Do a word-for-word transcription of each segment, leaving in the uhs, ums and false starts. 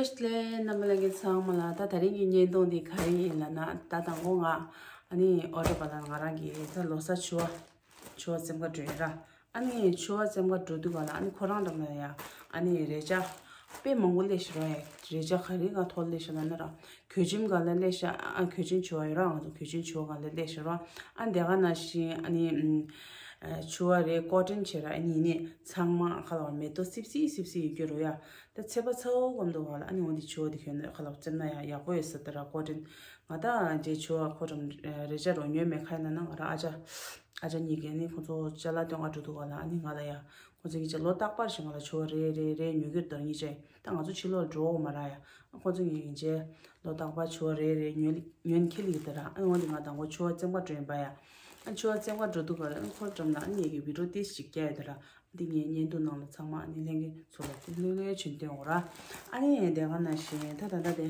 ལས་རྣམ་པ་ལྷན་རྒྱས་ཚང་མ་ལ། ད་དེ་རིང་གི་བརྙན་ཐུང་འདི་ག་རེ་ཡིན་ལབ་ན། ད་དང་པོ་ང་ཨ་ནི་ཨོ་ཌར་པ་ལ་ང་རང་གི་ད་ལོ་གསར་ཕྱུ་པ་ཕྱུ་པ་བཙེམ་ག་འགྲོ་ཡིན་ར། ཨ་ནི་ཕྱུ་པ་བཙེམ་ག་འགྲོ་དུས་ག་ལ་ཨ་ནི་ཁོ་རང་འགྲམ་ལ་ཡ་ཨ་ནི་རས་ཆ་དཔེ་མང་པོ་སླེབས་ཤག་ར། ཡ་རས་ཆ་ག་རེ་ག་ཐོག་སླེབས་ཤག་ལབ་ན་ར། གོས་ཆེན་ག་ལ་སླེབས་ཤག་ཨ་གོས་ཆེན་ཕྱུ་པ་ཡོད་ར། ང་ཚོ་གོས་ཆེན་ཕྱུ་པ་ག་ལ་སླེབས་ཤག་ར། ཨ་ནི་དེ་ག་ནང་བཞིན་ཨ་ནི་ཕྱུ་པ་རེད། ཀོ་ཊོན་བྱས་ར། ཨ་ནི་ཡིན་ནི་ཚང་མ་ཁ་ལ་མེ་ཏོག་སིབ་སིབ་སིབ་སིབ་ཡོད་རྒྱུ་རོ་ཡ། ད་ཚེས་པ་ཚ་བོ་གམ་འདུག་ག་ལ། ཨ་ནི་འོ་འདི་ཕྱུ་པ་འདི་གྱོན་ནས་ཁ་ལ་བཙེམ་ན་ཡང་ཡག་པོ་ཡོད་ས་ད་ར། ཀོ་ཊོན། ང་ད་རྗེས་ཕྱུ་པ་ཁོ་རང་རས་ཆ་རོ་ཉོས་མེད་ཁ་ཡིན་ན་ན། ང་རང་ཨ་ཅག་ཨ་ཅག་གཉིས་ཀས་ནི་ཁོ་ཚོ་ཅ་ལག་སྟོན་ག་འགྲོ་འདུག་ག་ལ། ཨ་ནི་ང་ལ་ཡ་ཁོ་ཚོ་གཉིས་ཆ་ལོ་རྟག་པར་ཞིག་ང་ལ་ཕྱུ་པ་རེ་རེ་རེ་ཉོ་གི་ད་གཉིས་ཆ། ད་ང་ཚོ་ཕྱི་ལོགས་འགྲོ་འོ་མ་ར་ཡ། ཨ་ཁོ་ཚོ་གཉིས་ཆ་ལོ་རྟག་པར་ཕྱུ་པ་རེ་རེ་ཉོ་ཉོ་ཁྱེར་ལི་ད་ར། ཨ་འོ་འདི་ང་དང་པོ་ཕྱུ་པ་བཙེམ་ག་འགྲོ་ཡིན་པ་ཡ། ཨ་ཕྱུ་པ་བཙེམ་ག་འགྲོ་འདུག་ག་ལ། ཨ་ཁོ་འགྲམ་ལ་ཨ་ངེད་ཀྱི་བི་ཌིའོ་ཏིས་ཞིག་བསྐྱལ་ཡོད་ད་ར། འདི་ངའི་བརྙན་ཐུང་ནང་ལ་ཚང་མ་ཨ་ནི་ལྷན་རྒྱས་ཚོ་ལ་དེ་ལྷོད་ལྷོད་བྱོན་སྟོན་འོ་ར། ཨ་ནི་དེ་ག་ནང་བཞིན་ད་ད་ད་དེ་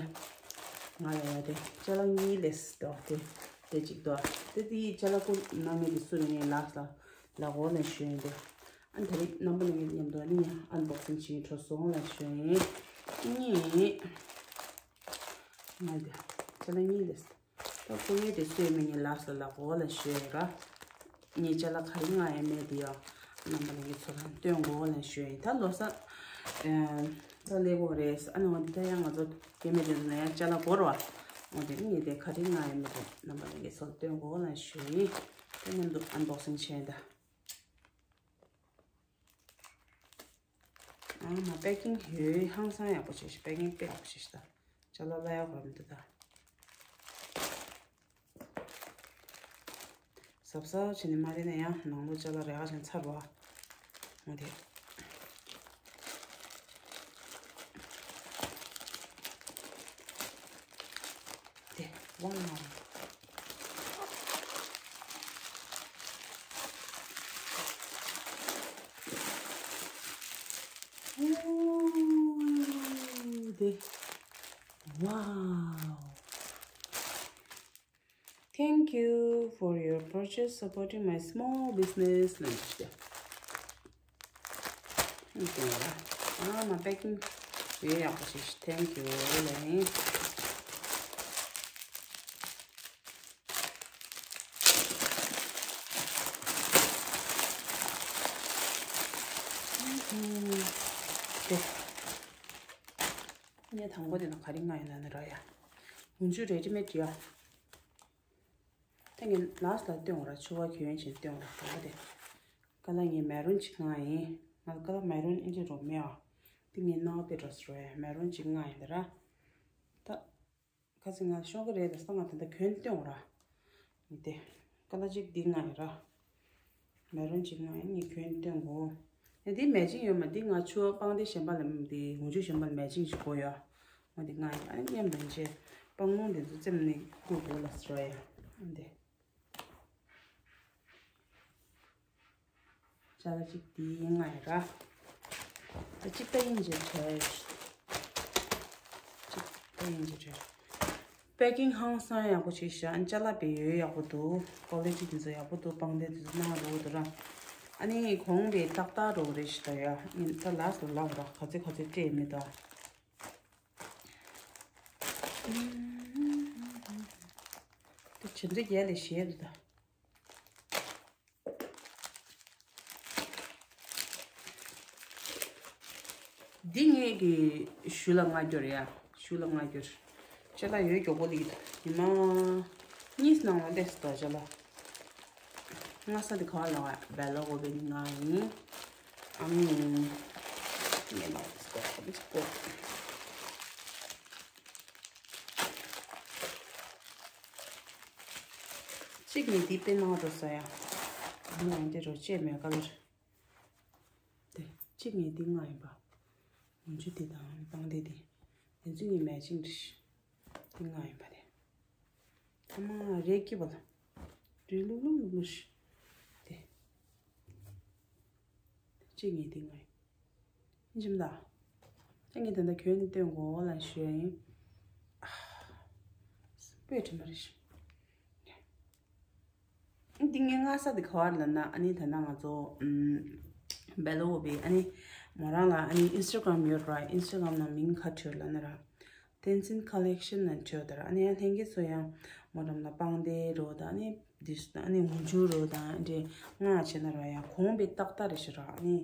ང་ལ་ཡ་དེ་ཅ་ལག་གཉིས་སླེབས་འདུག་དེ་དེ་གཅིག་འདུག་དེ་དེའི་ཅ་ལག་ཀུན་གནང་མཁན་དེ་སུ་རེད། ངས་ལགས་ལ་ལགས་འོ་ལ་ཞུས་ཡིན་དེ། ཨ་ནི་དེ་རིང་རྣམ་པ་ལྷན་རྒྱས་མཉམ་དུ་ཨ་ནི་ཨན་བོག་སིང་བྱེད་འགྲོ་སོང་ལ་ཞུས་ཡིན། གཉིས། ང་དེ་ཅ་ལག་གཉིས་སླེབས། ད་སྐུ་ངལ་དེ་སོས་མི་ཉན་ལགས་སོ་ལགས་འོ་ལ་ཞུས་ཡིན་ར། ངས་ཅ་ལག་ག་རེ་མངགས་ཡོད་མེད་དེ་ཡང་རྣམ་པ་ལྷན་རྒྱས་ཚོ་ལ་སྟོན་དགོས་ལ་ཞུས་ཡིན། ད་ལོ་གསར་ཨེ་ད་སླེབས་འོ་རེད། ཨ་ནི་འོ་འདི་ད་ཡང་ང་ཚོ་རྒན་མེད་དེ་ཚོ་ལ་ཡང་ཅ་ལག་འབོར་བ། འོ་དེ་ངས་དེ་ག་རེ་མངགས་ཡོད་མེད་དེ་རྣམ་པ་ལྷན་རྒྱས་ཚོ་ལ་སྟོན་དགོས་ལ་ཞུས་ཡིན། ད་མཉམ་དུ་ཨན་བོག་སིང་བྱས་ཡིན་ད། ཨ་མ་པེ་ཀིང་ཡོད་ཧང་སང་ཡག་པོ་བྱས་ཤག་པེ་ཀིང་དཔེ་ཡག་པོ་བྱས་ཤག་ད་ཅ་ལག་ལ་ཡག་པོ་མི་འདུག་ད། གཟབ་གཟབ་བྱས་ནས་མ་རེད་ན་ཡང་ནང་ལོགས་ཅ་ལག་རེ་ཁ་ཅན་ཚར་བ། འོ་དེ། དེ། ཝའོ། ཨོ། དེ། ཝའོ། Thank you for your purchase supporting my small business ལབ་ཅིག་དེ། ཨ་མ་པེ་ཀིང་ཡོད་ཡག་པོ་ཞིག Thank you ལབ་ཡིན། དེ། ངས་དང་པོ་དེ་ན་ག་རེ་མངགས་ཡིན་ལབ་ན་ར་ཡ། འོ་ཆུ་རེ་ཌི་མེད་ཡ། ད་ངས་ལགས་ལ་སྟོན་འོ་ར། ཕྱུ་པ་གྱོན་བྱས་སྟོན་འོ་ར། ག་ལ་དེ། ཀ་ལ་ངས་མེ་རུན་ཅིག་མངགས་ཡིན། ང་ལ་ཀ་ལ་མེ་རུན་ཨིན་ཇི་རོ་མེད་ཨ། དེ་ངས་ནང་པའི་འགྲོ་ཟེར་བས་མེ་རུན་ཅིག་མངགས་ཡིན་ད་ར། ད། ཁ་སང་ང་ཤོག་གི་རེད་ད་ས། ང་ད་ལྟ་གྱོན་སྟོན་འོ་ར། ངས་དེ། ཀ་ལ་ཅིག་འདི་མངགས་ཡིན་ར། མེ་རུན་ཅིག་མངགས་ཡིན། ངས་གྱོན་སྟོན་གོ། ཡ་འདི་མེ་ཅིང་ཡོད་མ། འདི་ང་ཕྱུ་པ་པང་གདན་གཞན་པ་ལ་འདི་འོ་ཆུ་གཞན་པ་ལ་མེ་ཅིང་ཞིག་དགོས་ཡ། འོ་འདི་མངགས་ཡིན། ཨ་ནི་མཉམ་དུ་བྱས་པང་ལུང་འདི་ཚོ་བཙེམས་ནས་བསྐུར་དགོས་ལ་ཟེར་བ་ཡ། འདི། ཅ་ལག་ཅིག་འདི་མངགས་ཡིན་ར། ད་ཅིག་པེ་ཀིང་ཅིག་བྲལ། ཅིག་པེ་ཀིང་ཅིག་བྲལ། པེ་ཀིང་ཧང་སང་ཡག་པོ་བྱས་ཤག་ཅ་ལག་པའི་ཡོད་ཡག་པོ་འདུག་ཀོ་ལི་ཊི་དེ་ཚོ་ཡག་པོ་འདུག་པང་གདན་དེ་ཚོ་གནང་རོགས་འདུག་ར། ཨ་ནི་གོང་པའི་ཏག་ཏག་རོགས་རེད་ཤག་ད་ཡ། ཨིན་ད་ལགས་སུ་ལབ་ར། ག་ཚོད་ག་ཚོད་སྤྲད་མེད་ད། དེ་ཇི་འདྲ་རྒྱལ་ལས་ཞེས་རེད་ད། འདི་ངེད་ཀྱི་ཞུ་ལ་མངགས་རྒྱུ་རེད་ཡ། ཞུ་ལ་མངགས་རྒྱུ་རེད། ཅ་ལག་ཡོད་མགྱོགས་པོ་ལི་ཡིན་ད། ཉི་མ་གཉིས་ནང་ལ་སླེབས་སོང་ད་ཅ་ལག་མངགས་ས་དེ་ག་བ་ལ་བ་བེ་ལ་གོ་བེ་ནི་ང་ཡིན། ཨ་མི་ངས་ལ་སྐོར་སྐོར། གཅིག་ནི་འདི་དཔེ་གནང་འགྲོ་ས་ཡ། ཨ་ནི་འདི་རོ་ཅེས་མེད་ག་ལེར། དེ་གཅིག་ནི་འདི་མངགས་ཡིན་པ། འོ་ཆུ་འདི་དང་པང་གདན་འདི། དེ་ཚོ་ཡི་མེ་ཅིང་རེད། འདི་མངགས་ཡིན་པ་དེ། ཨ་མ་རེད་སྐྱིད་པ་ལ། རེད་ལུག་ལུག་ལུག་ལུག་ཤི། དེ། གཅིག་ངས་འདི་མངགས་ཡིན། ཡིན་གྱི་མི་ད། ད་ངས་ད་ལྟ་གྱོན་ནས་སྟོན་དགོས་ལ་ཞུ་ཡ་ཡིན། ཨ། སྤོས་དྲི་མ་རེད། འདི་ངས་མངགས་ས་དེ་ག་བར་ལབ་ན། ཨ་ནི་ད་ལྟ་ང་ཚོ་ཨམ། བེ་ལོ་བི་ཨ་ནི་མོ་རང་ལ་ཨ་ནི་ཨིན་སི་ཊ་གྷ་རམ་ཡོད་ར། ཨིན་སི་ཊ་གྷ་རམ་ནང་མིང་ག་རེ་བྲིས་ལབ་ན་ར། བསྟན་འཛིན་ཁ་ལེག་ཤན་ནང་བྲིས་ད་ར། ཨ་ནི་ཡང་ལྷན་རྒྱས་ཚོ་ཡང་མོ་རང་ལ་པང་གདན་རོ་དང་ཨ་ནི་དིས་ཨ་ནི་འོག་འཇུག་རོ་དང་འདྲེ་ང་བྱས་ན་ར་ཡང་གོང་བི་ཏག་ཏག་རེད་ཤག་ར། ཨ་ནི་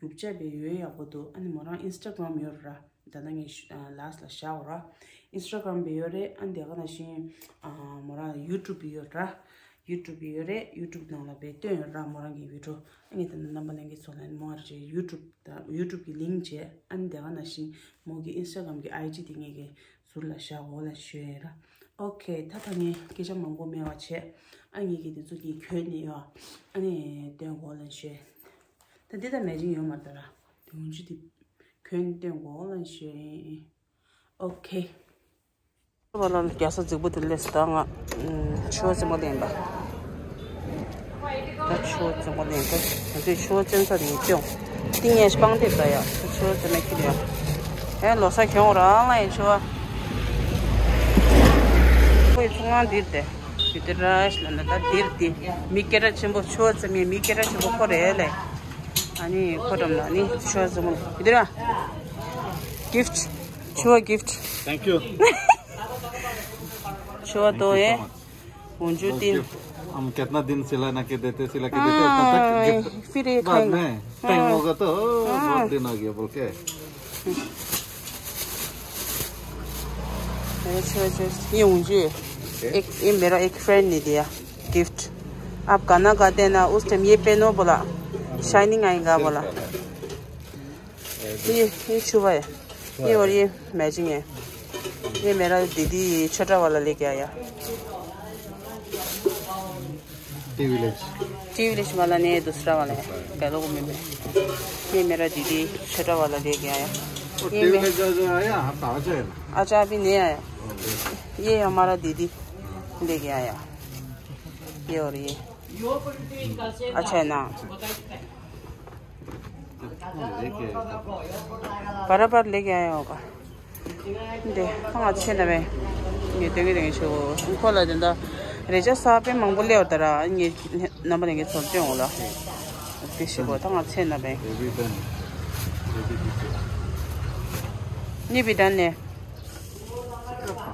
རྒྱུ་ཆ་བི་ཡོད་ཡག་པོ་འདུག་ཨ་ནི་མོ་རང་ཨིན་སི་ཊ་གྷ་རམ་ཡོད་ར། ད་ལྟ་ངས་ཤུ་ཨ་ལཱསི་ལ་བཞག་ར། ཨིན་སི་ཊ་གྷ་རམ་བི་ཡོད་རེད། ཨ་ནི་དེ་ག་ནང་བཞིན་ཨ་མོ་རང་ཡུ་ཊུབ་བི་ཡོད་ར། ཡུ་ཊུབ་བི་ཡོད་རེད། ཡུ་ཊུབ་ནང་ལ་བི་སྟོན་ཡོད་ར་མོ་རང་གི་བི་ཌི་ཡོ། ཨ་ངས་ད་ལྟ་རྣམ་པ་ལྷན་རྒྱས་ཚོ་ལ་ནི་མོ་ར་ཅེ་ཡུ་ཊུབ་དང་ཡུ་ཊུབ་གི་ལིང་ཀ་བྱས། ཨ་ནི་དེ་ག་ནང་བཞིན་མོ་གི་ཨིན་སི་ཊ་གྷ་རམ་གི་ཨའི་ཇི་དེ་ངས་གི་ཟུར་ལ་བཞག་འོག་ལ་ཞུ་ཡོད་ར། ཨོ་ཁེ། ད་ད་ངས་སྐད་ཆ་མང་པོ་མེད་པ་བྱས། ཨ་ངས་གི་དེ་ཚོ་གི་གྱོན་ནི་ཡོད། ཨ་ནི་སྟོན་འོག་ལ་ཞུ་ཡོད། ད་འདི་ད་མེ་ཅིང་ཡོད་མ་རེད་ད་ར། དེ་འོག་འཇུག་དེ་གྱོན་སྟོན་འོག་ལ་ཞུ་ཡོད། ཨོ་ཁེ། བ་ལ་རྒྱ་ས་རྫིག་པོ་དེ་ལས་ད་ང་ཆུ་བ་རྩེད་མོ་ལེན་པ། ད་ཆུ་བ་རྩེད་མོ་ལེན་པ། ང་ཚོས་ཆུ་བ་རྩེད་ས་དེ་ངས་སྐྱོང་། དེ་ངས་སྤང་དེ་ད་ཡ་ཆུ་བ་རྩེད་མ་ཁྱེར་ཡ། ཨེ་ལོ་ས་གྱོང་རང་ལ་ཡི་ཆུ་བ། ཁོའི་ཚོང་ཁང་འདིར་དེ་ཡུ་དེ་ར་ཤི་ལ་ན་ད་འདིར་དེ་མི་སྐད་གྲགས་ཆེན་པོ་ཆུ་བ་རྩེད་མའི་མི་སྐད་གྲགས་ཆེན་པོ་ཁོ་རེད་ལེ། ཨ་ནི་ཁོ་འགྲམ་ལ་ནི་ཆུ་བ་རྩེད་མོ་ཡུ་དེ་ར། གིཕ་ཊི། ཆུ་བ་གིཕ་ཊི། Thank you. ཆུ་བ་དོ་ཨེ། འོག་འཇུག་ཏིན། हम कितना दिन सिलाना के देते सिला के देते उतना तक हाँ, गिफ्ट फिर ये बाद खाएंगे। में टाइम हाँ। होगा तो हाँ। बहुत दिन हो गया बोल के। अच्छा, अच्छा, ये मुझे एक, ये मेरा एक फ्रेंड ने दिया गिफ्ट। आप गाना गाते हैं ना, उस टाइम ये पहनो बोला, शाइनिंग आएगा बोला। ये, ये छुआ है। ये और ये मैचिंग है। ये मेरा दीदी छोटा वाला लेके आया। T village. टी विलेज वाला नहीं है, दूसरा वाला है। कह दो को मैं, ये मेरा दीदी छोटा वाला लेके आया। वो ये टी मैं विलेज जो, जो आया, हाँ, ताजा है ना? अच्छा, अभी नहीं आया। ये हमारा दीदी लेके आया। ये और ये। अच्छा है ना? लेके आया था। बराबर लेके आया होगा। འདི་ང་ཚེ་ན་བས། ངས་སྟོན་གི་སྟོན་གི་ཆུ་ཁོ་ལ་དེ་འདྲ་རེ་ཅག་ས་དཔེ་མང་པོ་སླེབས་པ་ད་ར་ངས་རྣམ་པ་ལེན་གི་ཚོར་སྟོན་འོ་ལ། དེ་ཞིག་གོ་ད་ང་ཚེ་ན་བས། ये भी डन। ये भी डन। ये भी डन है।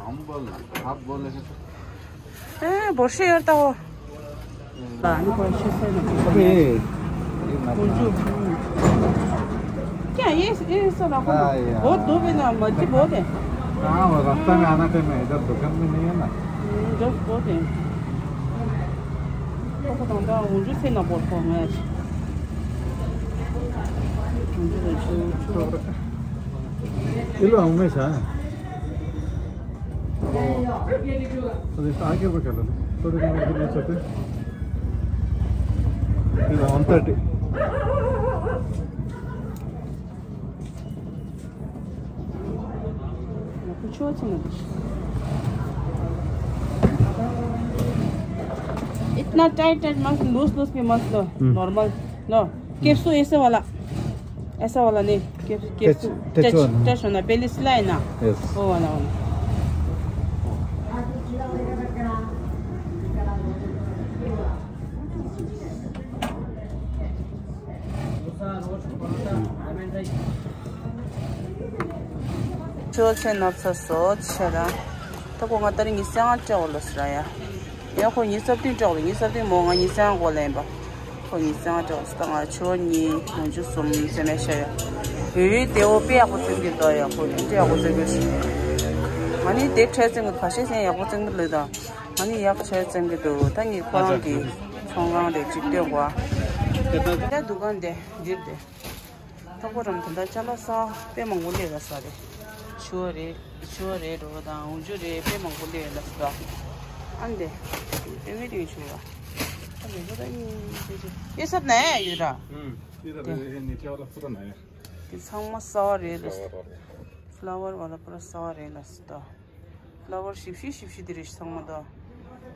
हम बोल, आप बोले हैं तो। ए, बोर्षे यार तो। अबे, ये, ये मत बोर्षे। क्या ये, ये सब आपको हाँ, यार। बहुत धूप है ना, मच्छी बहुत है। हाँ, वो रास्ता में आना टाइम में इधर दुकान में नहीं है ना। हम्म, दस बहुत है। तो को तंदा उंजु से ना बोल को मैं। उंजु से छु, छु। ये लो, हमेशा। अरे, आगे को चलो। थोड़े दिन के लिए चलते। ये लो, one thirty। इतना टाइट टाइट मत, लूज लूज भी मत लो, हम्म। नॉर्मल लो। कैप्सूल ऐसे वाला। ऐसा वाला नहीं, cap-, capsule touch, touch touch वाला। टच होना, पहले सिलाई ना। यस। वो वाला, वाला। ཆུ་ཚན་ནབ་ས་སོ་ཆེ་ར། ད་ཁོ་ང་ད་རིང་ཉི་ཤུ་རྩ་ལྔ་སྤྲད་འོ་ལོ་སི་ར་ཡ། ཡང་ཁོ་ཉི་ཤུ་རྩ་བདུན་སྤྲད་འོ་ལོ། ཉི་ཤུ་རྩ་བདུན་མོ་ང་ཉི་ཤུ་རྩ་ལྔ་གོ་ལེན་པ། ཁོ་ཉི་ཤུ་རྩ་ལྔ་སྤྲད་འོ་ལོ་སི་ད་ང་ཆུ་ཉི་ངོ་ཆུ་གསུམ་སེ་མེ་ཤ་ཡ། ཡོད་ཡོད་དེ་འོ་དཔེ་ཡག་པོ་བཙེམ་གི་འདུག་ཡ། ཁོ་ཡོད་དེ་ཡག་པོ་བཙེམ་གི་ང་ནི་དེ་ཁྲལ་བཙེམ་གི་ཕ་ཤེས་སེན་ཡག་པོ་བཙེམ་གི་ལོས་དང་། ང་ནི་ཡག་ཁྲལ་བཙེམ་གི་འདུག་ད་ངས་ཁོ་རང་གི་ཚོང་ཁང་རེ་གཅིག་སྟོན་གོ། ད་འདུ་ཁང་དེ་འདིར་དེ། ཐོག་པོ་རམ་དེ་འདྲ་ཅ་ལག་ས་དཔེ་མང་པོ་སླེབས་ལ་ས་རེད། ཆུ་བ་རེད། ཆུ་བ་རེད། འགྲོ་བ་དང་འོག་འཇུག་རེད། དཔེ་མང་པོ་སླེབས་ལ་ས། ཨ་འདི་དཔེ་མེད་དེ་ཆུ་བ། ཨ་འདི་ཁོ་ད་ཡིན་དེ་ཆུ་ཨེ་སབ་ན་ཡ་ཡོད་ར། ཨུམ། དེ་ད་དེ་རེད་ནི་ཆ་བ་ལ་ས་ན་ཡ། དེ་ཚང་མ་ས་བ་རེད་ལ། ས་བ་རེད། ཕ་ལ་ཝར་བ་ལ་པུ་ར་ས་བ་རེད་ལ་ས་ད། ཕ་ལ་ཝར་ཞིབ་ཞིབ་ཞིབ་ཞིབ་དེ་རེད་ཚང་མ་ད།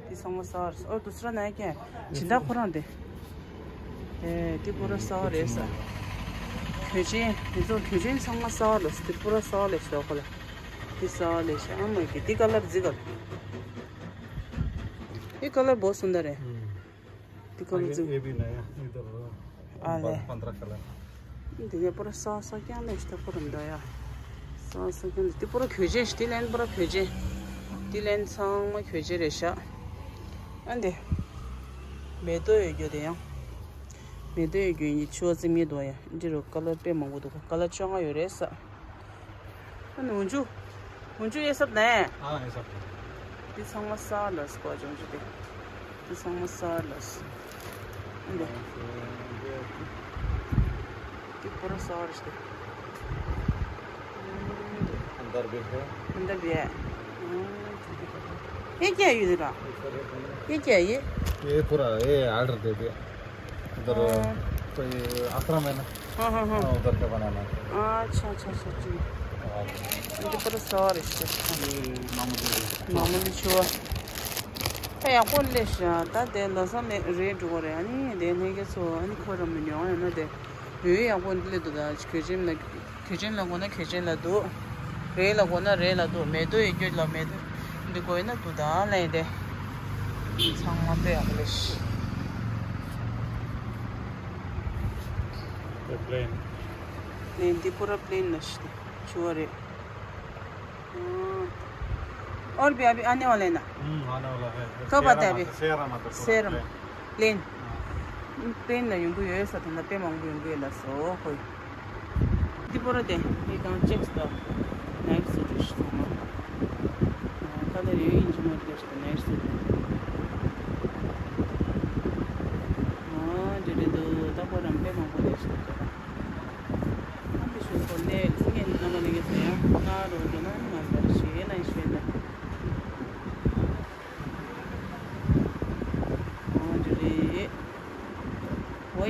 དེ་ཚང་མ་ས་བ་རེད། ཨོ་དུ་སུ་ར་ན་ཡ་ཀྱེ། ཇི་འདྲ་ཁོ་རང་དེ། ཨེ་དེ་པུ་ར་ས་བ་རེད་ས། གོས་ཆེན་དེ་ཚོ་གོས་ཆེན་ཚང་མ་ས་བ་ལ་ས་དེ་པུ་ར་ས་བ་ལ་ས་ཁོ་ལ། དེ་ས་བ་ལ་ས་ཨ་མ་ཀྱེ་དེ་ཀ་ལར་ཟི་ག་ལ། དེ་ཀ་ལར་བོ་སུ་འདྲ་རེད། དེ་ཀ་ལར་ཟི། ये भी नया इधर। ཨ་ལེ། पंद्रह कलर। འདི་ནས་པོ་ར་ས་ས་ཀྱང་ལས་ཤི་ཏེ་ཁོ་རམ་འདྲ་ཡ། ས་ས་ཀྱང་ལས་འདི་པོ་ར་གྱོད་ཆེན་ཞིག་འདི་ལན་པོ་ར་གྱོད་ཆེན། འདི་ལན་ཚང་མ་གྱོད་ཆེན་རེད་ཤག་ཨ་འདི། མེ་ཏོག་ཡོད་རྒྱུ་དེ་ཡང་། མེ་ཏོག་ཡོད་རྒྱུ་ཡིན་ཆུ་བ་རྩིབ་ངེས་འདུག་ཡ། འདི་རུ་ཀ་ལར་དཔེ་མང་པོ་འདུག་ཀ་ལར་བཅོ་ལྔ་ཡོད་རེད་ས། ཨ་ནི་འོན་ཆུ། འོན་ཆུ་ཡེ་སབ་ནས། ཨ་ཡེ་སབ། འདི་ཚང་མ་ས་ལ་སི་པ་ཅོང་ཆུ་དེ། འདི་ཚང་མ་ས་ལ་སི། འདི། འདི་པོ་ར་ས་ར་ཤི་དེ། अंदर भी है। अंदर भी है। ये क्या है इधर? ये क्या है ये? ये पूरा ये ऑर्डर दे दिया। उधर हाँ। कोई आश्रम है ना? हाँ, हाँ, हाँ। हाँ, उधर का बनाना है। अच्छा, अच्छा, अच्छा, अच्छा। हाँ। ये तो पूरा सौ रिश्ते। ये मामूली है। मामूली छुआ। ད་ཡག་པོ་ལས་ཤག་ད་དེ་ལ་ས་ནས་རེད་འགྲོ་གི་རེད། ཨ་ནི་དེ་ནས་ཀྱི་ཚོ་ཨ་ནི་ཁོ་ར་མི་ཉོ་ཡོད་ན་དེ་ཡོད་ཡག་པོ་འདི་ལས་འདུག་ད་གྱོད་ཆེན་ལ། གྱོད་ཆེན་ལ་དགོས་ན་གྱོད་ཆེན་ལ་འདུག་རེད་ལ་དགོས་ན་རེད་ལ་འདུག་མེ་ཏོག་ཡོད་རྒྱུ་ལ་མེ་ཏོག་འདི་དགོས་ན་འདུག་ད་ལན་དེ་ཚང་མ་དཔེ་ཡག་པོ་ལས་ཤག་ལན་འདི་པུ་ར་པླེན་ལ་ཤི་ཆུ་བ་རེད། और भी अभी आने वाला है ना? हम्म, आने वाला है। कब आता है अभी? सेरा मात्र, सेरा मात्र। प्लेन। प्लेन ला ཡོང་གི་ཡོད་ས་དང་དཔེ་མང་པོ་ཡོང་གི་ཡོད་ལ་སོ་ཧོ། འདི་པོ་ར་དེ་ངས་གང་ཅེག་སི་དང་ནའིཊ་སུ་ཊི་ཞིག་ཚང་མ། ཁ་ལ་རེ་ཡིན་གྱི་མ་རེད་ཞིག་ནའིཊ་སུ་ཊི། ཨ་འདི་རེད་འདུག་ད་ཁོ་རང་དཔེ་མང་པོ་རེད་ཞིག་འདུག་ཨ་འདི་ཞུ་ཁོ་ནས་ངས་ནམ་ལ་ལས་ཀྱི་ཟེར་ཡང་ང་རོ་འགྲོ་ན་ང་ལ་ཞེ་ན་ཞེ་ན། འོ་འདི་རེད། འོ་ཡ།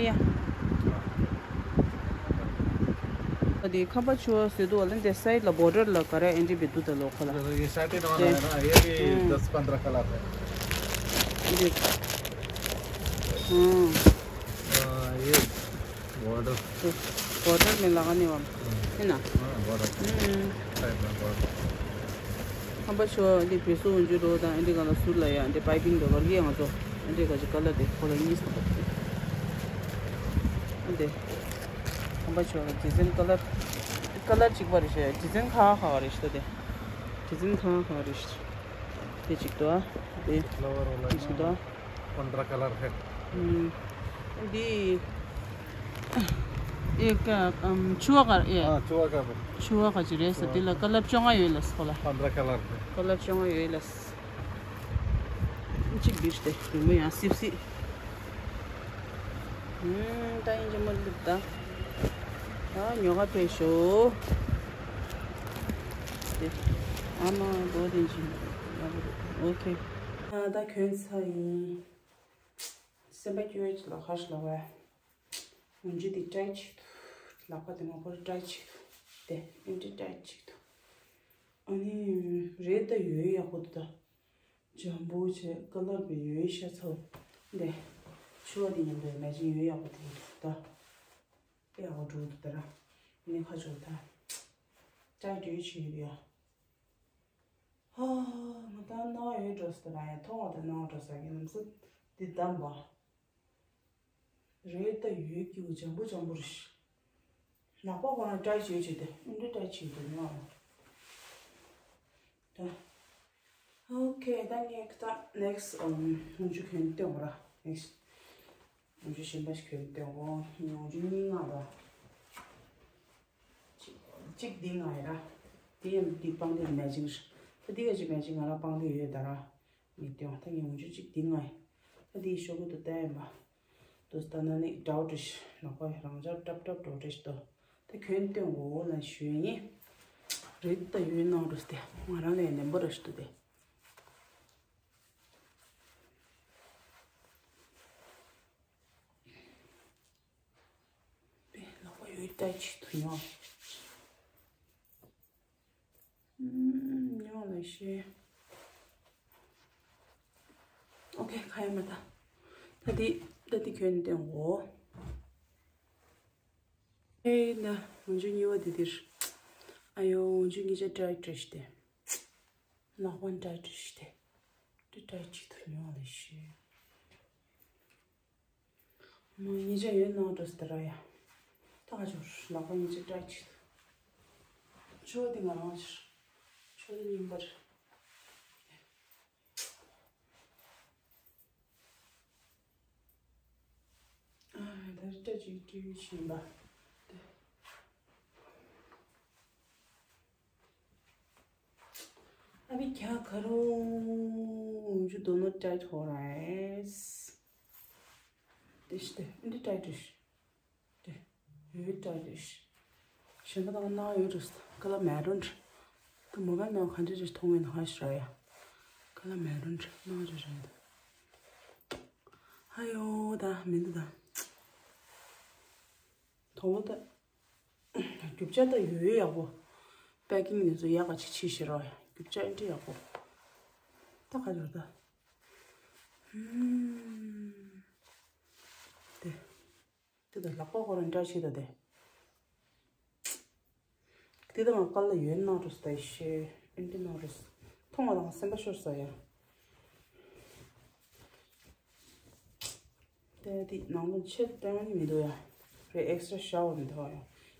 འདི་ཁམས་པ་ཆུ་བ་ཟེར་འདུག་བ་ལ་འདི་སའིཌ་ལ་བོར་ཌར་ལ་ག་རེ་ཨེ་འདྲི་བི་འདུག་ད་ལོ་ཁོ་ལ། ये सेटिंग वाला है ना, ये भी हम्म। दस पन्द्रह कलर है। འདི། ཨང་། हाँ, ये बॉर्डर। बॉर्डर में लगाने वाला है ना? हाँ, बॉर्डर। हम्म। साइड में बॉर्डर। ཁམས་པ་ཆུ་བ་འདི་བེ་སུ་འོན་ཇུ་རོ་དང་ཨེ་འདྲི་ག་ལ་ཟུར་ལ་ཡ་འདི་པའི་པིང་འདྲ་བར་གི་ང་ཚོ་ཨེ་འདྲི་ག་ཅི་ཀ་ལར་དེ་ཁོ་ལ་གཉིས་སུ་འདི། ཁམས་པ་ཆུ་བ་ཌི་ཛའིན་ཀ་ལར་ཀ་ལར་གཅིག་པ་རེད་ཤག་ཌི་ཛའིན་ཁ་ཁ་རེད་ཤག་དེ་ཌི་ཛའིན་ཁ་ཁ་རེད་ཤག་དེ་གཅིག་ཏུ་ཨ་དེ་फ्लावर वाला དེ་གཅིག་ཏུ་ཨ། पंद्रह कलर है। हम्म। འདི། ཨེ་ཀ་ཨམ་ཆུ་བ་ག་ཨེ། हाँ, चुआ का भी। ཆུ་བ་ག་ཅི་རེད་ས་དེ་ལ་ཀ་ལར་བཅོ་ལྔ་ཡོད་ལ་སོ་ལ། पंद्रह कलर है। ཀ་ལར་བཅོ་ལྔ་ཡོད་ལ། གཅིག་འདི་སྟེ་རིང་མོ་ཡང་སིབ་སིབ། ཨུམ་ད་ཡིན་གྱི་མ་ལུག་ད། ད་ཉོ་ག་ཕེབས་ཤོག་དེ་ཨ་མ་རྡོ་དེ་འཇིན་ཡག་པོ་འདུག་ཨོ་ཁེ། ད་གྱོན་ཚར་ཡིན། སེམས་པ་སྐྱོ་བའི་ལ་ཁ་ཤས་ལ་བས། འོན་ཅི་དེ་ཏའིཊ་ཅིག་ཏུ། ལག་པ་དེ་མ་བོར་ཏའིཊ་ཅིག་ཏུ། དེ་ཨེ་འདྲ་ཏའིཊ་ཅིག་ཏུ། ཨ་ནི་རེད་ད་ཡོད་ཡག་པོ་འདུག་ད། འཇམ་པོ་བྱས་ཀ་ལར་བས་ཡོད་ཤ་ཚ་བོ། འདི་ཆུ་བ་དེ་མཉམ་དུ་མེ་ཅིང་ཡོད་ཡག་པོ་འདུག་ད། དཔེ་ཡག་པོ་འགྲོ་འདུག་ད་ར། ཨ་ནི་ཁ་ཕྱོགས་ད། ཏའིཊ་ཡོད་ཆེ་ཡོད་ཡ། ཧ། ང་ད་སྣང་བ་ཡོད་འགྲོ་ས་ར་ཡ་མཐོང་བ་དང་སྣང་བ་འགྲོ་ས་གི་ལམ་སང་འདི་བདམས་པ། རེད་ད་ཡོད་ཀྱི་འཇམ་པོ་འཇམ་པོ་རེད། ལག་པ་གོ་ན་ཏའིཊ་བྱེད་བྱེད་དེ་ཨེ་འདྲ་ཏའིཊ་བྱེད་དེ་ཉོ་ཨ། ད། ཨོ་ཁེ་ད་ངས་ད་ནེག་སི་ཨམ་འོག་འཇུ་གྱོན་སྟོན་གོ་ར་ནེག་སི། འོག་འཇུ་གཞན་པ་ཞིག་གྱོན་སྟོན་གོ་འོག་འཇུ་གཉིས་ལྔ་ད། གཅིག་གཅིག་འདི་ང་ཡི་ར། དེ་ཡང་འདི་པང་གདན་མེ་ཅིང་རེད། ད་འདི་ག་ཅི་མེ་ཅིང་ང་ར་པང་གདན་ཡོད་ད་ར། ངས་སྟོན་ད་ངས་འོག་འཇུ་གཅིག་འདི་ང་ཡི། ད་འདི་ཤོག་གུ་དུ་བལྟས་ཡིན་པ། དུ་ད་ན་ནི་འདྲ་བོ་འདྲ་ཞིག་ལག་པ་རང་འཇགས་ཏྲབ་ཏྲབ་འགྲོ་འདྲ་ཞིག་ཏུ། ད་གྱོན་སྟོན་གོ་ལ་ཞུས་ཡིན། རེད་ད་ཡོད་ནང་འགྲོ་སྟེ་ང་རང་ལས་ནན་པོ་ར་ཞིག་ཏུ་དེ། པའི་ལག་པ་ཡོད་ལྟ་ཅིག་ཏུ་ཉོ། ཉོ་ལ་ཤེས། ཨོ་ཁེ་ཁ་ཡ་མ་ད། ད་འདི་ད་འདི་གྱོན་སྟོན་གོ་ཨེ་ན་འོག་འཇུ་གཉིས་པ་འདི་འདིར། ཨ་ཡོ་འོག་འཇུ་གཉིས་ཆ་ཏྲའི་ཏྲེ་ཤི་ཏེ། ལག་པ་ཏྲའི་ཏྲེ་ཤི་ཏེ། ཏྲའི་ཏྲའི་ཅིག་ཏུ་ཉོ་ལ་ཤེས། མ་ཉིས་ཆ་ཡོད་ནང་འགྲོ་སྟེ་ར་ཡ། ད་ ཏག་ཅོར་ལག་པ་གཉིས་ཆ་ཏའིཊ་བྱེད། ཕྱོགས་དེ་ང་རང་ཕྱིར། ཕྱོགས་དེ་རྙིང་པར། ཨ། ད་རེས་སྐྲ་ཅིག་བཀྲུས་བཞིན་པ། अभी क्या करूँ? मुझे दोनों टाइट हो रहा है। དེ་ཤི་དེ་འདི་ཏའིཊ་རེད། དེ་ཡོད་ཏའིཊ་རེད། གཞན་པ་དང་ནང་ཡོད་རེད། ཀ་ལ་མེ་རུན་རེད། ད་མོ་བལ་ནང་ག་འདྲ་རེད་མཐོང་ཡོད་ན་ཧ་ཤི་ར་ཡ། ཀ་ལ་མེ་རུན་རེད། ནང་རེད་རེད། ཧ་ཡོ་ད་མི་འདུག་ད། དང་པོ་ད། རྒྱུ་ཆ་ད་ཡོད་ཡག་པོ། པེ་ཀིང་དེ་ཚོ་ཡག་ག་ཅིག་བྱེད་ཤེས་རོགས་ཡ། རྒྱུ་ཆ་ཨེ་འདྲ་ཡག་པོ། ད་ག་ཡོད་ད། ཧུམ། དེ། དེ་ད་ལག་པ་ཁོ་རང་འདྲ་ཆེ་ད་དེ། དེ་ད་ང་ཀ་ལ་ཡོད་ན་རུ་སྟ་ཤེ། ཨེ་འདྲ་ན་རུ། མཐོང་བ་དང་སེམས་པ་ཤོར་ས་ཡ། ཏེ་དེ་ནང་དོན་ཆེད་བཏོན་ནི་མི་འདུག་ཡ། རེ་ཨེག་སི་ཊ་ཤ་ཝར་མི་འདུག་ཡ།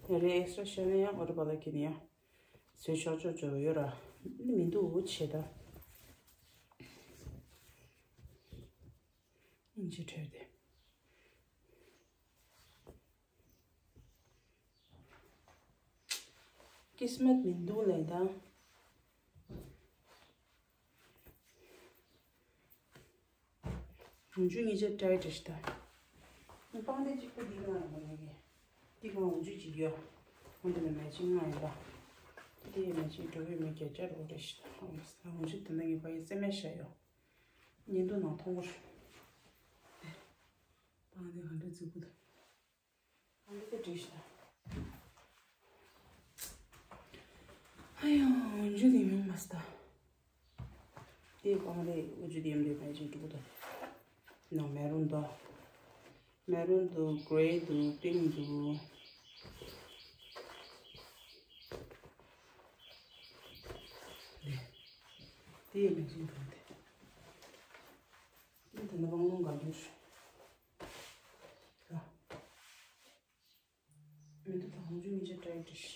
ཡ་རེ་ཨེག་སི་ཊ་ཤ་ཝར་ནི་ཡ་ཨོ་རི་པ་ལ་ཁི་ནི་ཡ། བཟོས་ཆོག་ཆོག་ཆོག་ཡོད་ར། ནི་མི་འདུག་ཆེ་ད། ཨིན་ཇི་ཁྲོད་དེ། ཀིས་མད་མི་འདུག་ལེ་ད། འོན་ཆུ་གཉིས་ཆ་ཏའིཊ་རེད་ཤི་ད། ངས་པང་གདན་གཅིག་པོ་འདི་ང་ཡོད་མ་རེད། འདི་ང་འོན་ཆུ་གཅིག་ཡོད། འོན་ཏེ་ནི་མེ་ཅིང་ང་ཡོད་པ། འདི་མེ་ཅིང་འགྲོ་གི་མེད་ཀྱ་ཅ་རོ་རེད་ཤི་ད། འོན་ཆུ་དེ་འདྲ་ངས་པ་ཡི་སེ་མེ་ཤ་ཡོད། ཉིན་དུ་ནང་མཐོང་གོ། པང་གདན་ག་འདྲ་རྫིག་པོ་ད། ཨ་ནི་ད་བྲིས་ཤག་ཨ་ཡོ། འཇུ་དེ་མིང་མ་སྟ། དེ་གང་རེད། འཇུ་དེ་ཡམ་རེད་མེ་ཅིང་འགྲོ་གི་འདུག་ནང་མེ་རུན་འདུག་མེ་རུན་འདུག་གྷི་རེ་འདུག་པིང་འདུག་དེ་ཡི་མེ་ཅིང་འགྲོ་གི་འདུག་དེ་ད་ནི་བང་ལུང་ག་འདུག་མི་འདུག་ད་ཧོང་ཇུ་མི་ཇ་ཏའིཊ་ཏའིཊ་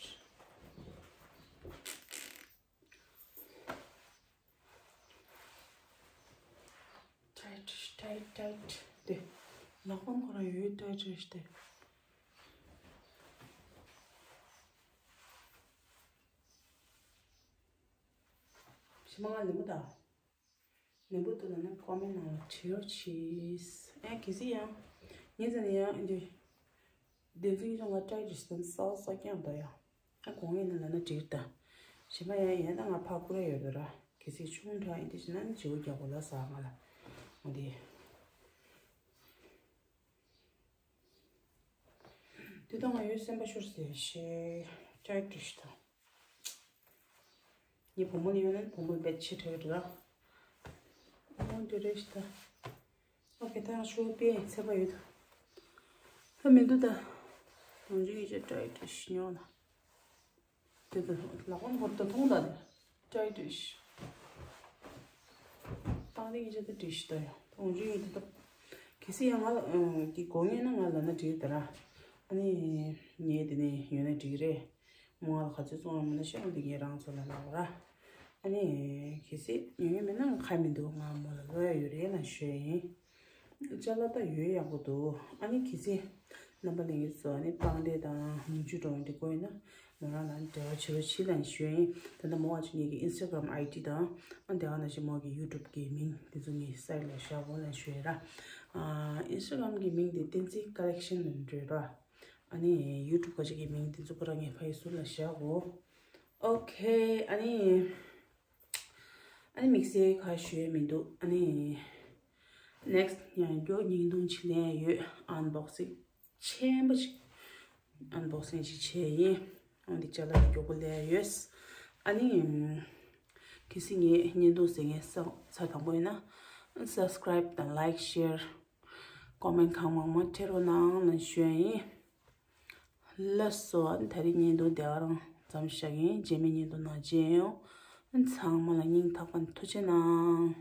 ཏའིཊ་ཏའིཊ་ཏའིཊ་དེ། ལག་པ་ཁོ་རང་ཡོད་ཏའིཊ་ཏའིཊ་དེ། ཞི་མ་ང་ལེ་མོ་ད། ནན་པོ་འདུག་ན་ཀོ་མེན་ནང་ལ་བྲིས་རོགས་གྱིས། ཨེ་གལ་སྲིད་ཡང་ཉིན་ཙམ་ནས་ཡང་འདི་བདེན་ཚིག་ཡིན་ཙང་ང་ཏྲའི་རེ་སི་ཏན་སོ་སོ་ཀྱང་འདུག་ཡང་ཨ་གོང་ཡིན་ན་ལ་ན་འགྲིག་ད། གཞན་པ་ཡང་ཡིན་ན་ང་ཕ་ཁུ་རེ་ཡོད་འདུག་ར། གལ་སྲིད་ཆུང་དྲགས་ཡིན་དེ་བྱས་ན་ནི་བྱེའུ་རྒྱག་དགོས་ལ་ཟ་ང་ལ་འོ་དེ། དེ་དང་ང་ཡོད་སེམས་པ་ཤོར་ཟེར་ཤེས་ཅའི་བྲིས་ཤི་ད། ངའི་བུ་མོ་ལ་ཡོད་ན་བུ་མོ་བེད་ཆེ་དྲགས་རེད་ལ། ཨོ་འདི་རེད་ཤི་ད། ཨོ་ཁེ་ད་ང་ཤོག་པའི་ཚད་པ་ཡོད་ད། ཧ་མི་འདུག་ད། དོན་ཆུ་ཡིན་ཆ་ཏྲའི་བྲིས་ཤི་ཉོ་ན། དེ་ད་ལག་པ་འཁོར་ད་མཐོང་ད་དེ། ཏྲའི་བྲིས་ཤི། བཏང་དེ་ཡིན་ཆ་ད་བྲིས་ཤི་ད་ཡ། དོན་ཆུ་ཡིན་དེ་ད། གལ་སྲིད་ཡང་ང་ལ་གི་དགོས་ངེས་ན་ང་ལ་ན་འགྲིག་ད་ར། ཨ་ནི། ངས་དེ་ནས་ཡོད་ན་འགྲིག་རེད། མོ་ང་ལ་ག་ཚོད་བཙོང་བ་མིན་ན་ཤེས་རུང་འདི་ངས་རང་ཚོ་ལ་ལབ་ར། ཨ་ནི་གལ་སྲིད་ཉོ་ཡ་མིན་ན་ང་ཁ་མི་འདུག་ང་མོ་ལ་ལོ་ཡ་ཡོད་རེད་ལབ་ཞུ་ཡ་ཡིན། ཅ་ལག་ད་ཡོད་ཡག་པོ་འདུག་ཨ་ནི་གལ་སྲིད་རྣམ་པ་ལྷན་རྒྱས་ཚོ་ཨ་ནི་པང་གདན་དང་མུ་ཆུ་འགྲོ་འདི་དགོས་ཡིན་ན་མོ་རང་ལ་འབྲེལ་བ་བྱེད་རོགས་གྱིས་ལབ་ཞུ་ཡ་ཡིན། ད་ལྟ་མོ་བ་ཆུ་ངེད་ཀྱི་ཨིན་སི་ཊ་གྷ་རམ་ཨའི་ཌི་དང་ཨ་དེ་ག་ནང་བཞིན་མོ་གི་ཡུ་ཊུབ་གི་མིང་དེ་ཚོ་ངས་སའིཌ་ལ་བཞག་གོ་ལབ་ཞུ་ཡ་ར། ཨ་ཨིན་སི་ཊ་གྷ་རམ་གི་མིང་དེ་བསྟན་འཛིན་ཀ་ལེག་ཤན་ལབ་འདྲ་ར། ཨ་ནི་ཡུ་ཊུབ་ཁ་ཅིག་གི་མིང་དེ་ཚོ་ཁོ་རང་ངས་ཕ་ཡི་ཟུར་ལ་བཞག་གོ། ཨོ་ཁེ། ཨ་ནི། ཨ་ནི་དམིགས་བསལ་ཁ་ཞུ་ཡ་མི་འདུག་ཨ་ནི། ནེག་སི་ཊི་ཡང་མགྱོགས་བརྙན་ཐུང་ཅིག་ལེན་ཡ་ཡོད། ཨན་བོག་སིང་ཆེན་པོ་ཅིག་ཨན་བོག་སིང་ཅིག་བྱས་ཡིན། ཨ་ནི་ཅ་ལག་མགྱོགས་པོ་ལེན་ཡ་ཡོད། ཨ་ནི། གལ་སྲིད་ངའི་བརྙན་ཐུང་གཟིགས་མཁན་ཚར་དང་པོ་ཡིན་ན། སབ་སི་ཀ་རའིབ་དང་ལའིཀ་ཤེར། ཀོ་མེན་གང་མང་མང་སྤྲད་རོགས་གནང་ལབ་ཞུ་ཡ་ཡིན། ལགས་སོ། ད་རེས་བརྙན་ཐུང་དེ་ག་རང་མཚམས་བཞག་གིན་རྗེས་མའི་བརྙན་ཐུང་ནང་མཇལ་ཡོང་། ཚང་མ་ལ་སྙིང་ཐག་པ་ནས་ཐུགས་རྗེ་གནང་།